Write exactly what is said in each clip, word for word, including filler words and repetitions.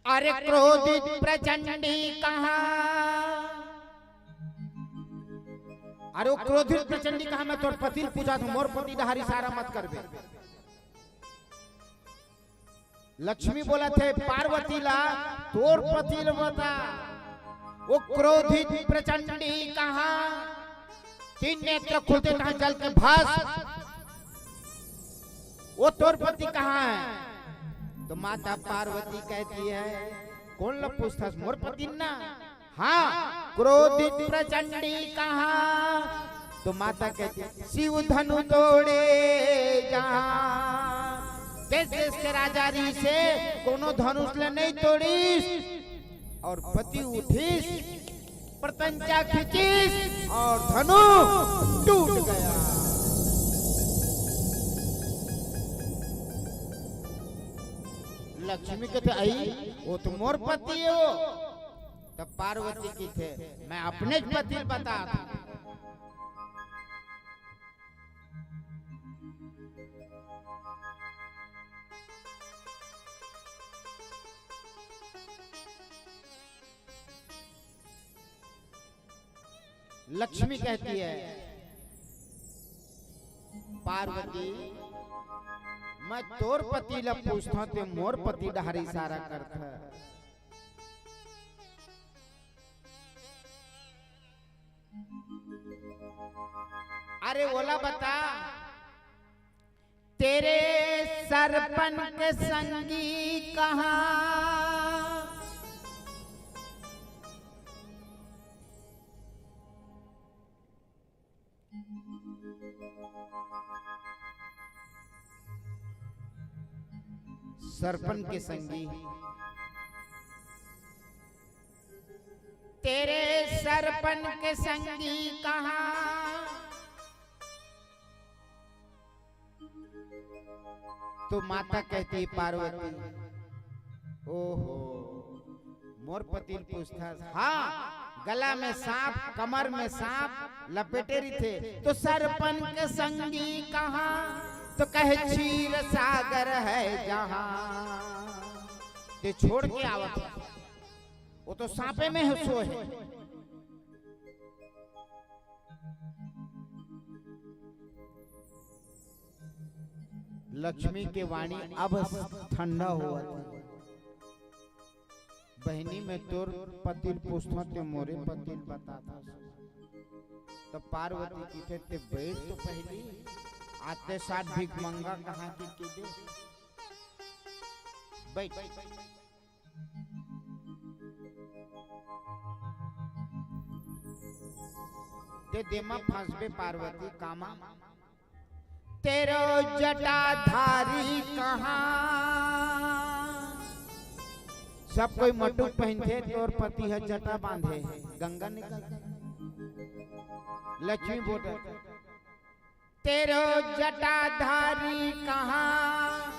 अरे क्रोधित प्रचंडी कहाँ, अरे वो क्रोधित प्रचंडी कहाँ, मैं तोर पति ल पूछत हँव, मोर पति डहर इशारा मत करबे। लक्ष्मी बोलथे पार्वती ला, तोर पति ल बता, वो क्रोधित प्रचंडी कहाँ, तीन नेत्र खुलथे तहाँ जल के भस्म, वो तोर पति कहाँ हे? तो माता पार्वती कहती हे, कोन ल पूछथस, मोर पति ल ना। हाँ, क्रोधित प्रचंडी कहाँ? तो माता कहती, शिव धनु तोड़े जहाँ। देश देश के राजा रिहिसे, कोनो धनुष ल नहीं तोड़िस। अउ पति उठिस, प्रत्यंचा खींचिस अउ धनु टूट गया। लक्ष्मी कहथे, आई, वो तो मोर पति हे वो। तब पार्वती कहिथे, मैं अपने पति ल बतात हँव। लक्ष्मी कहती हे, पार्वती, मैं तोर पति ल पूछत हँव, ते मोर पति डहर इशारा करथस। अरे ओला बता, तेरे सरपन के संगी कहाँ? सरपन के संगी, तेरे सरपन के संगी कहाँ? तो माता कहती पार्वती, ओहो, मोर पति ल पूछथस। हाँ, गला में सांप, कमर में सांप लपेटे रहिथे, तो सरपन के संगी कहाँ? तो कहे, क्षीर सागर है जहाँ। ते छोड़ के आवत हे, वो तो सांपे में सोए हे। लक्ष्मी के वाणी अब ठंडा होवत हे। बहिनी, मैं तोर पति ल पूछत हँव, ते मोरे पति ल बतात हस। तब पार्वती कहिथे, ते बइठ तो पहिली, आते साथ भिखमंगा कहाँ के, के दे। बइठ। ते दे म फँसबे पार्वती, कामा। तेरो जटाधारी कहाँ? सब कोई मटुक पहिनथे, तोर पति ह जटा बांधे हे, गंगा निकल। लक्ष्मी बोलत, तेरो जटाधारी कहाँ?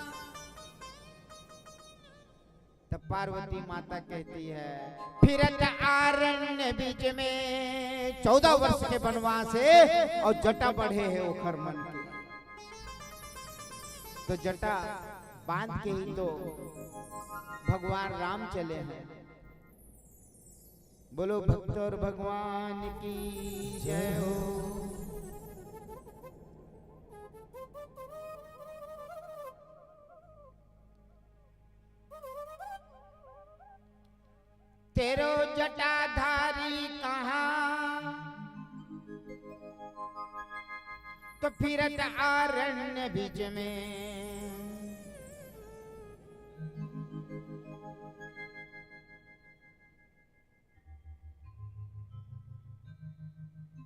तब पार्वती माता कहती है, फिरत आरण्य बीच में, चौदह वर्ष के वनवास हे अउ जटा बढ़े हे ओखर मन के। तो जटा बांध के ही तो भगवान राम चले हैं। बोलो भक्तों, भगवान की जय हो। तेरो जटाधारी कहाँ? तो फिरत आरण्य बीच में।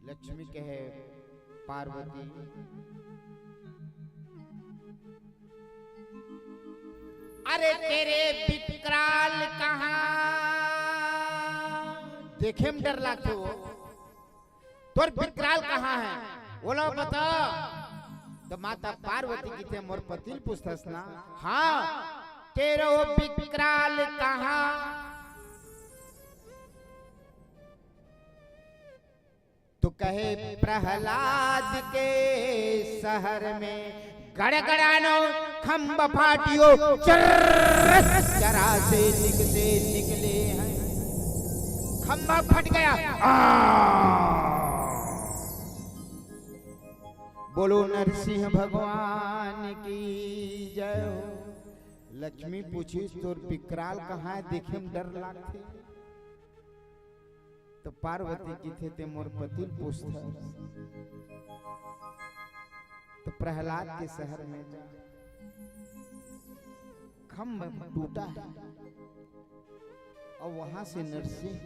लक्ष्मी कहे, पार्वती, अरे तेरे विकराल कहाँ? देखे में डर लागथे वो। तोर विकराल कहाँ हे? ओला बता। तो माता पार्वती कहिथे, मोर पति ल पूछथस ना? हाँ, तेरो विकराल कहाँ? तो कहे, प्रहलाद के शहर में गड़गड़ानो खंभ फाटियो, चर्र, जरा से निक से निकले हैं। खंभा फट गया। आ! बोलो नरसिंह भगवान की जय हो। लक्ष्मी पूछिस, "तोर बिकराल कहाँ हे? देखे म डर लागथे।" तो पार्वती किथे, "ते मोर पति ल पूछथस।" तो प्रहलाद के शहर में जा, खंभ टूटा है और वहां से नरसिंह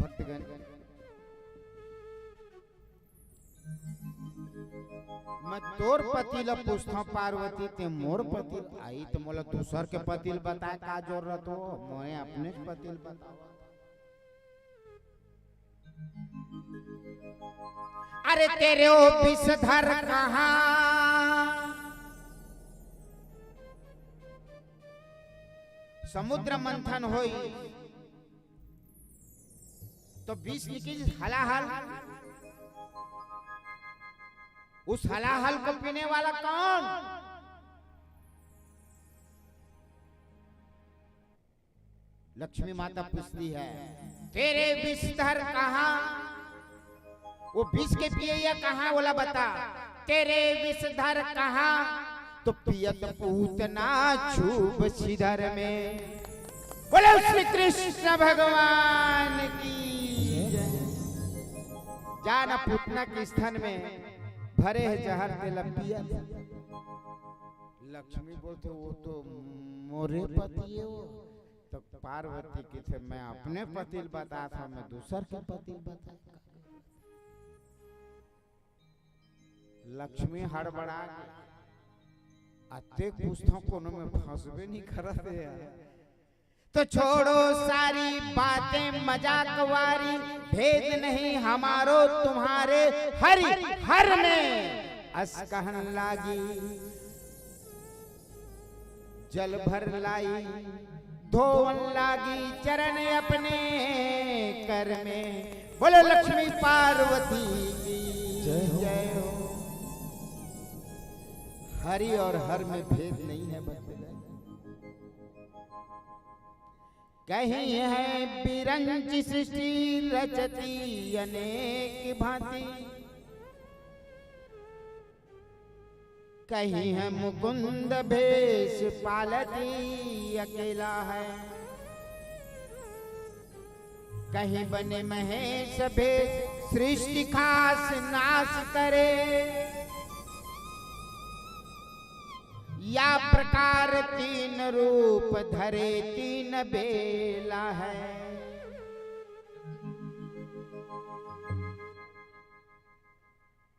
भक्तगण, मैं तोर पति ल पूछथंव पार्वती, ते मोर पति ल, आई त मोला दूसर के पति ल बताए का जरूरत हो, मोए अपने पति ल बतावा। अरे तेरे ओ विषधर कहाँ, समुद्र मंथन होई तो विष निकली हलाहल। उस हलाहल को पीने वाला कौन? लक्ष्मी माता पूछती है, "तेरे विषधर कहाँ?" वो विष के पियैया कहाँ, ओला बता। "तेरे विषधर कहाँ?" तो पियत पूतना छूब छिधर में। बोलो श्री कृष्ण भगवान की जय। जाना पूतना के स्तन में भरे हे जहर, तेला पियत। लक्ष्मी बोलथे, "वो तो मोरे पति हे वो।" तो पार्वती किथे, "मैं अपने पति ल बताथंव, मैं दूसर के पति ल बताए।" लक्ष्मी हड़बड़ा गे, "अतेक पूछथंव, कोनो में फंसबे नहीं करत हे यार।" तो छोड़ो सारी बातें मजाक वारी, भेद नहीं हमारो तुम्हारे हरि हर में। अस कहन लागी, जल भर लाई, धोवन लागी चरण अपने कर में। बोलो लक्ष्मी पार्वती की जय हो। जय हो। हरि और हर में भेद नहीं है भक्तगण। कहीं है बिरंच सृष्टि रचती अनेक भांति, कहीं है मुकुंद भेष पालती अकेला है, कहीं बने महेश भेष सृष्टि खास नाश करे, या प्रकार तीन रूप धरे तीन बेला है।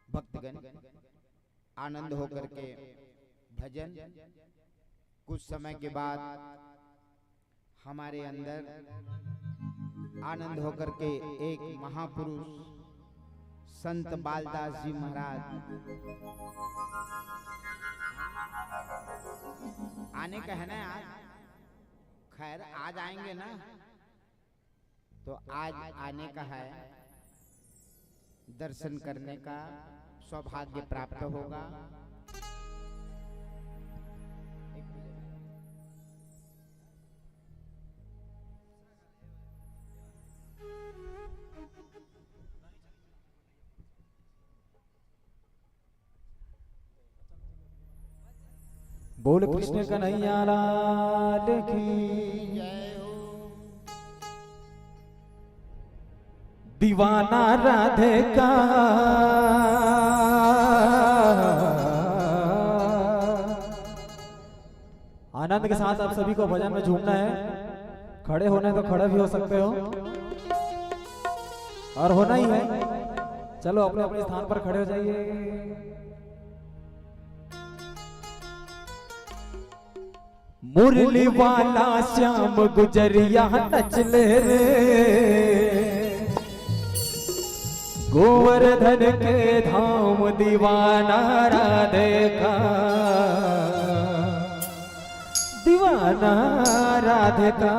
भक्तगण, आनंद होकर के भजन, कुछ समय के बाद हमारे अंदर आनंद होकर के एक महापुरुष संत बालदास जी महाराज आने का है ना आज, खैर आज आएंगे ना, तो आज आने का है, दर्शन करने का सौभाग्य प्राप्त होगा। बोल कृष्ण कन्हैया लाल की। दीवाना राधे का। आनंद के साथ आप सभी को भजन में झूमना है। खड़े होना है तो खड़े भी हो सकते हो, और होना ही है। चलो, अपने अपने स्थान पर खड़े हो जाइए। मुरली वाला श्याम गुजरिया नचले रे, गोवर्धन के धाम दीवाना राधे का, दीवाना राधे का।